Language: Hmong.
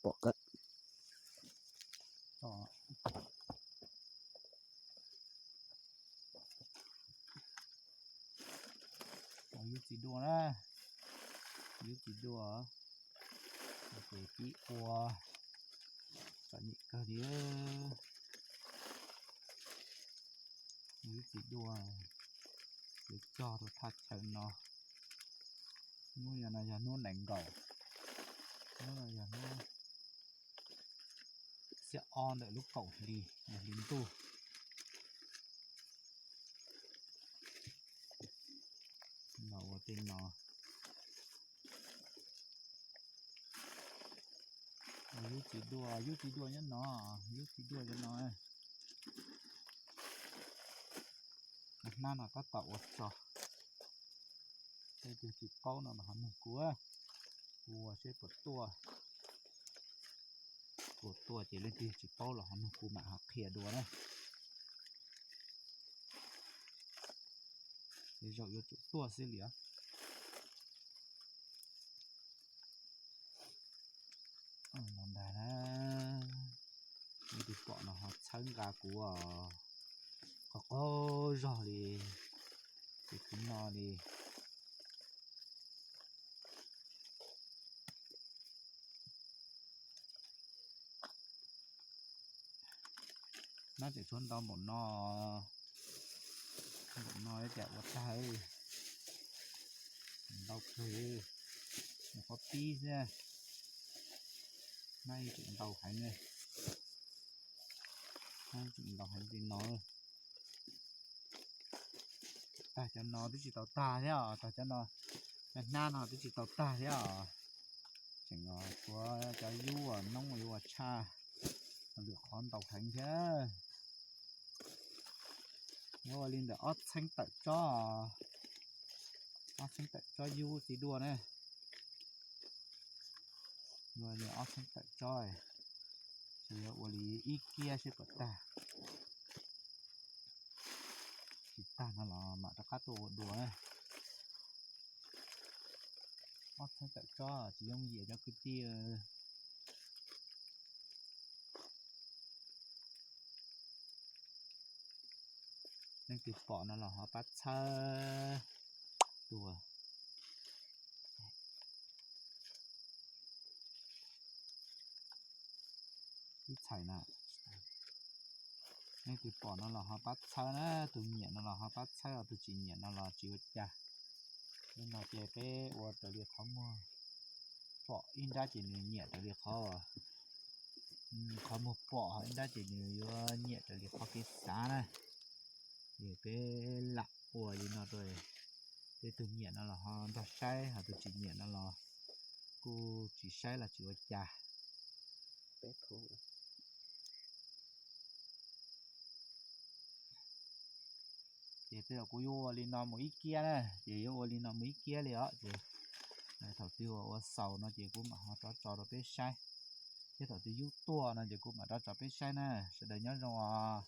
pom kawg. Yub txiv duaj na, yub txiv duaj, ces pib ua, txom nyem kawg li. Yub txiv duaj, yuav cog rau thaj chaw no. Hnub no yog hnub nees nkaum, hnub no yog hnub xiab ob ntawm lub kaum hli, hli ntuj. Los ua tej no. Yub txiv duaj, yub txiv duaj nyob no, yub txiv duaj nyob no. Hnab no tab tom ua tso, tej tug tsis paub no mas ho nug kuv, kuv ua seb puas tuaj. Puas tuaj ces leej twg tsis paub los ho nug kuv mam ho qhia dua na. Tej zaum yuav tsum tuaj xwb li os. Los ntag na, leej twg pom no ho txhawb nqa kuv os, qaug qaug zog li, ces kuv no li. Nab tseem tshuav ntau npaum no, npaum no cas ua tag, ntau kawg, mus qhov pib xwb. Nab tseem ntau heev, nab tseem ntau heev li no. Tag cov no twb tsis tau tag thiab os, tag cov no, cov hnab no twb tsis tau tag thiab os. Tseem tshuav cov yub noob yuav ua tshaj, lwm qhov ntau heev thiab. Yuav ua li ntawm ob txheeb tawm tsob, ob txheeb tawm tsob yub txiv duaj na. Yuav li ob txheeb tawm tsob, ces yuav ua li ib kiab seb puas tag. Tsis tag no los mam rov qab tuaj ua dua. Ob txheeb tawm tsob tsis yooj yim cov kwv tij. Leej twg pom no los ho pab txhawb tua. Ib txhais na, leej twg pom no los ho pab txhawb na, tus nyiam no los ho pab txhawb, tus tsis nyiam no los tsis ua cas. Hnub no ces peb ua raws li qhov muag pom ib nrab ces nws nyiam raws li qhov, qhov muag pom, ho ib nrab ces nws yuav nyiam raws li qhov kev xav na. Ces peb lam ua li no rau, tej tus nyiam no los ho nrog saib, ho tus tsis nyiam no los kuj tsis saib los tsis ua cas. Ces tej zaum kuv yuav ua li no mus ib kiab na, ces yuav ua li no mus ib kiab li os. Ces thaum twg uas ua xaus no ces kuv mam ho rov tso rau peb saib, thiab thaum twg yub tuaj no ces kuv mam rov tso peb saib na. Sawv daws nyob zoo os.